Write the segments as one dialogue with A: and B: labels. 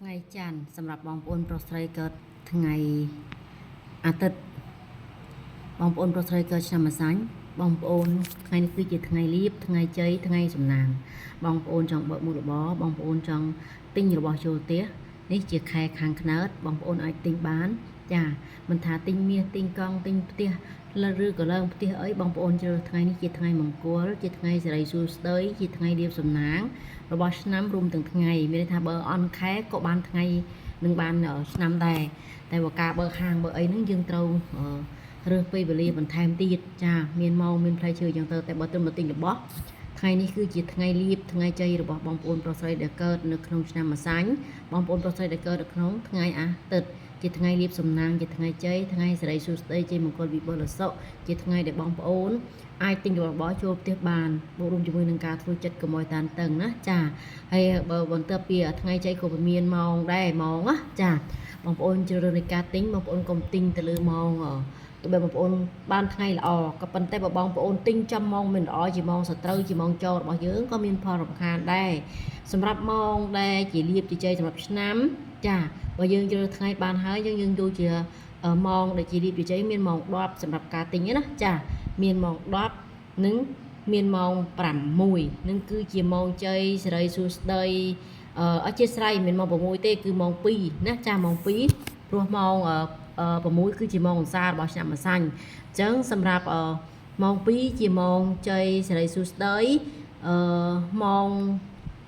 A: ថ្ងៃច័ន្ទសម្រាប់បងប្អូនប្រុសស្រីកើតថ្ងៃអាទិត្យបងប្អូនប្រុសស្រីកើតឆ្នាំម្សាញ់បងប្អូនថ្ងៃនេះគឺជាថ្ងៃលៀបថ្ងៃជ័យថ្ងៃសំណាងបងប្អូនចង់បើកមុខរបរបងប្អូនចង់ទិញរបស់ចូលផ្ទះនេះជាខែខាងខ្នើតបងប្អូនអាចទិញបានចាមិនថាទិញមាសទិញកង់ទិញផ្ទះឬក៏ឡើងផ្ទះអីបងប្អូនជ្រើសថ្ងៃនេះជាថ្ងៃមង្គលជាថ្ងៃសិរីសួស្តីជាថ្ងៃលៀបសំណាង របស់ឆ្នាំរួមទាំងថ្ងៃមានន័យថាបើអន់ខែក៏បានថ្ងៃនឹងបានឆ្នាំដែរតែបើការបើកហាងបើអីហ្នឹងយើងត្រូវរើសពេលវេលាបន្ថែមទៀតចាមានម៉ោងមានផ្លែឈើអញ្ចឹងទៅតែបើត្រឹមតែទិញរបស់ថ្ងៃនេះគឺជាថ្ងៃលៀបថ្ងៃជ័យរបស់បងប្អូនប្រុសស្រីដែលកើតនៅក្នុងឆ្នាំម្សាញ់បងប្អូនប្រុសស្រីដែលកើតនៅក្នុងថ្ងៃអាទិត្យជាថ្ងៃលៀបសំណាងជាថ្ងៃជ័យថ្ងៃសិរីសួស្តីជ័យមង្គលវិបុលសុខជាថ្ងៃដែលបងប្អូន អាចទិញរបស់របរចូលផ្ទះបានបូករួមជាមួយនឹងការធ្វើចិត្តកុំឲ្យតានតឹងណាចាហើយបើបន្ទាប់ពីថ្ងៃចៃក៏មានម៉ោងដែរម៉ោងណាចាបងប្អូនជ្រើសរើសនៃការទិញបងប្អូនកុំទិញទៅលើម៉ោងទោះបីបងប្អូនបានថ្ងៃល្អក៏ប៉ុន្តែបើបងប្អូនទិញចំម៉ោងមិនល្អជាម៉ោងសត្រូវជាម៉ោងចោលរបស់យើងក៏មានផលរំខានដែរសម្រាប់ម៉ោងដែលជាលៀបជាជ័យសម្រាប់ឆ្នាំចាបើយើងជ្រើសថ្ងៃបានហើយយើងយើងយកជាម៉ោងដែលជាលៀបជាជ័យមានម៉ោង10សម្រាប់ការទិញណាចាមានម៉ោង10និងមានម៉ោង6នឹងគឺជាម៉ោងជ័យសិរីសួស្តីអធិស្ឋានមិនមែនម៉ោង6ទេគឺម៉ោង2ណាចាម៉ោង2ព្រោះម៉ោង6គឺជាម៉ោងអង្សាររបស់ឆ្នាំម្សាញ់អញ្ចឹងសម្រាប់ម៉ោង2ជាម៉ោងជ័យសិរីសួស្តីអឺម៉ោង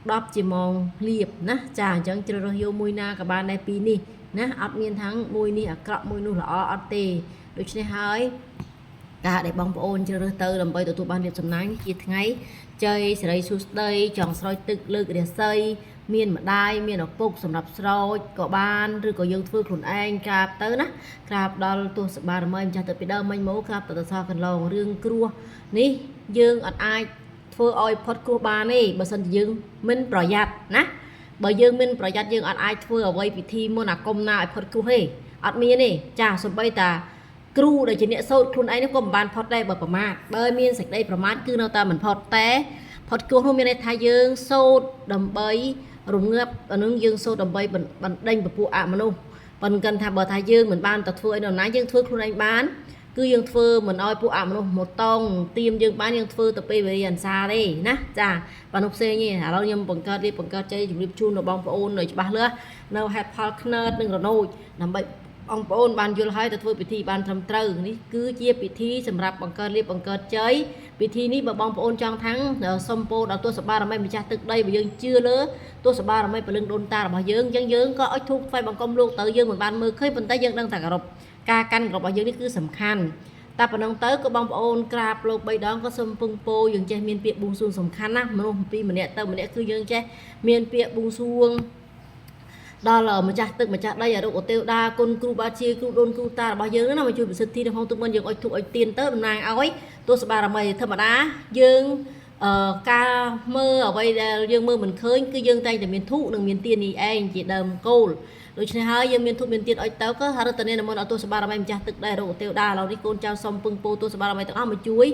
A: 10ជាម៉ោងលៀបណាចាអញ្ចឹងជ្រើសរើសយកមួយណាក៏បានដែរពីរនេះណាអត់មានทั้งមួយនេះអាក្រក់មួយនោះល្អអត់ទេដូច្នេះហើយការដែលបងប្អូនជ្រើសរើសទៅដើម្បីទទួលបានលាភសំណាងនេះជាថ្ងៃជ័យសិរីសួស្តីចង់ស្រោចទឹកលើករាសីមានម្ដាយមានឪពុកសម្រាប់ស្រោចក៏បានឬក៏យើងធ្វើខ្លួនឯងក្រាបទៅណាក្រាបដល់ទស្សបារមីម្ចាស់ទៅពីដើមមិញមកក្រាបទៅសកន្លងរឿងគ្រោះនេះយើងអត់អាចធ្វើឲ្យផុតគ្រោះបានទេបើសិនជាយើងមិនប្រយ័ត្នណាបើយើងមិនប្រយ័ត្នយើងអត់អាចធ្វើអ្វីពិធីមុនអាគមណាឲ្យផុតគ្រោះទេអត់មានទេចាសំបីតា គ្រូដែលជាអ្នកសូត្រខ្លួនឯងនោះក៏មិនបានផុតដែរបើប្រមាថបើមានសេចក្តីប្រមាថគឺនៅតែមិនផុតតែផុតគ្រោះនោះមានន័យថាយើងសូត្រដើម្បីរងាប់អានឹងយើងសូត្រដើម្បីបណ្ដេញពពួកអមនុស្សប៉ុន្តែថាបើថាយើងមិនបានទៅធ្វើអីដល់ណាយើងធ្វើខ្លួនឯងបានគឺយើងធ្វើមិនឲ្យពួកអមនុស្សមកតងទៀមយើងបានយើងធ្វើទៅពេលវេលាអន្សាទេណាចាបើនោះផ្សេងទេឥឡូវខ្ញុំបង្កើតរៀបបង្កើតជ័យជំរាបជូនដល់បងប្អូនឲ្យច្បាស់លាស់នៅហេតុផលខ្នើតនិងរនោចដើម្បីបងប្អូនបានយល់ហើយទៅធ្វើពិធីបានត្រឹមត្រូវនេះគឺជាពិធីសម្រាប់បង្កើតលៀបបង្កើតជ័យពិធីនេះបើបងប្អូនចង់ថាំងសុំពោដល់ទស្សបារមីម្ចាស់ទឹកដីបើយើងជឿលើទស្សបារមីពលឹងដូនតារបស់យើងអញ្ចឹងយើងក៏ឲ្យធូបថ្វាយបង្គំលោកទៅយើងមិនបានមើលឃើញប៉ុន្តែយើងដឹងថាគោរពការកាន់គោរពរបស់យើងនេះគឺសំខាន់តែប៉ុណ្ណឹងទៅក៏បងប្អូនក្រាបលោក3ដងក៏សូមពឹងពោយើងចេះមានពាក្យបួងសួងសំខាន់ណាស់មនុស្សពីម្នាក់ទៅម្នាក់គឺយើងចេះមានពាក្យបួងសួងដល់ម្ចាស់ទឹកម្ចាស់ដីអរុកទេវតាគុណគ្រូបាជាគ្រូដូនគ្រូតារបស់យើងណាមកជួយប្រសិទ្ធិនៅក្នុងទឹកមិនយើងអុជធូបអុជទៀនទៅតំណាងឲ្យទស្សបារមីធម្មតាយើងអឺការមើលអ្វីដែលយើងមើលមិនឃើញគឺយើងតែងតែមានធូបនិងមានទៀននេះឯងជាដើមគោលដូច្នេះហើយយើងមានធូបមានទៀនអុជទៅក៏ហរិតនេនមន្តឲ្យទស្សបារមីម្ចាស់ទឹកដីអរុកទេវតាឥឡូវនេះកូនចៅសុំពឹងពោទស្សបារមីទាំងអស់មកជួយ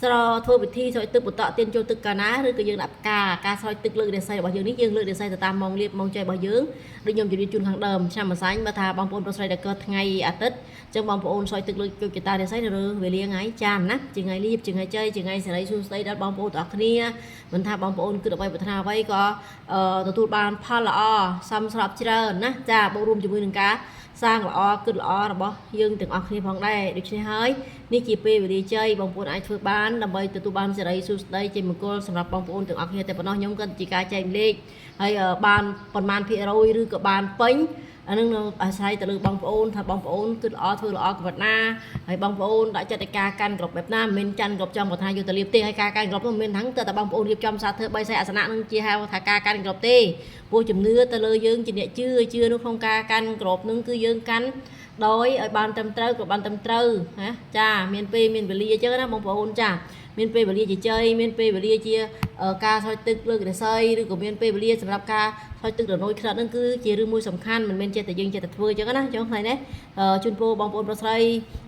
A: ស្រធ្វើពិធីស្រោចទឹកបន្តទៀនចូលទឹកកាណាឬក៏យើងដាក់ផ្កាការស្រោចទឹកលើករាសីរបស់យើងនេះយើងលើករាសីទៅតាមម៉ោងលៀបម៉ោងចៃរបស់យើងដូចខ្ញុំជម្រាបជូនខាងដើមឆ្នាំម្សាញ់បើថាបងប្អូនប្រុសស្រីដែលកើតថ្ងៃអាទិត្យអញ្ចឹងបងប្អូនស្រោចទឹកលើកជោគជតារាសីនៅលើវេលាថ្ងៃច័ន្ទណាជាថ្ងៃលៀបជាថ្ងៃជ័យជាថ្ងៃសេរីសួស្តីដល់បងប្អូនទាំងអស់គ្នាមិនថាបងប្អូនគិតអ្វីប្រាថ្នាអ្វីក៏ទទួលបានផលល្អសមស្របច្រើនណាចាបូករួមជាមួយនឹងការសាងល្អគិតល្អរបស់យើងទាំងអស់គ្នាផងដែរដូច្នេះហើយនេះជាពេលវេលាជ័យបងប្អូនអាចធ្វើបានដើម្បីទទួលបានសេរីសួស្តីជ័យមង្គលសម្រាប់បងប្អូនទាំងអស់គ្នាតែប៉ុណ្ណោះខ្ញុំក៏ជាការចែករំលែកហើយបានប្រមាណភាគរយឬក៏បានពេញអានឹងនៅអាស្រ័យទៅលើបងប្អូនថាបងប្អូនគិតល្អធ្វើល្អកម្រិតណាហើយបងប្អូនដាក់ចិត្តឲ្យការកាន់ក្របបែបណាមិនមែនចាន់ក្របចំគាត់ថាយកទៅលៀបទេហើយការកាន់ក្របនោះមិនមែនថាទៅតែបងប្អូនរៀបចំសាធ្វើ3សែអាសនៈនឹងជាហៅថាការកាន់ក្របទេព្រោះជំនឿទៅលើយើងជាអ្នកជឿជឿនោះក្នុងការកាន់ក្របនឹងគឺយើងកាន់ដោយឲ្យបានត្រឹមត្រូវក៏បានត្រឹមត្រូវណាចាមានពេលមានវេលាអញ្ចឹងណាបងប្អូនចាមានពេលវេលាជាជ័យមានពេលវេលាជាការស្រោចទឹកលើករាសីឬក៏មានពេលវេលាសម្រាប់ការស្រោចទឹករនុយខ្នាតហ្នឹងគឺជារឿងមួយសំខាន់មិនមែនចេះតែយើងចេះតែធ្វើអញ្ចឹងណាអញ្ចឹងថ្ងៃនេះជូនពរបងប្អូនប្រុសស្រី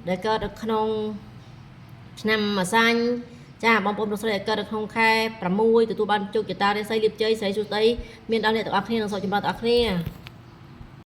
A: ដែលកើតនៅក្នុងឆ្នាំម្សាញ់ចាបងប្អូនប្រុសស្រីដែលកើតនៅក្នុងខែ6ទទួលបានជោគជតារាសីលៀបជ័យស្រីសួស្តីមានដល់អ្នកទាំងអស់គ្នានិងសុខចម្រើនទាំងអស់គ្នា។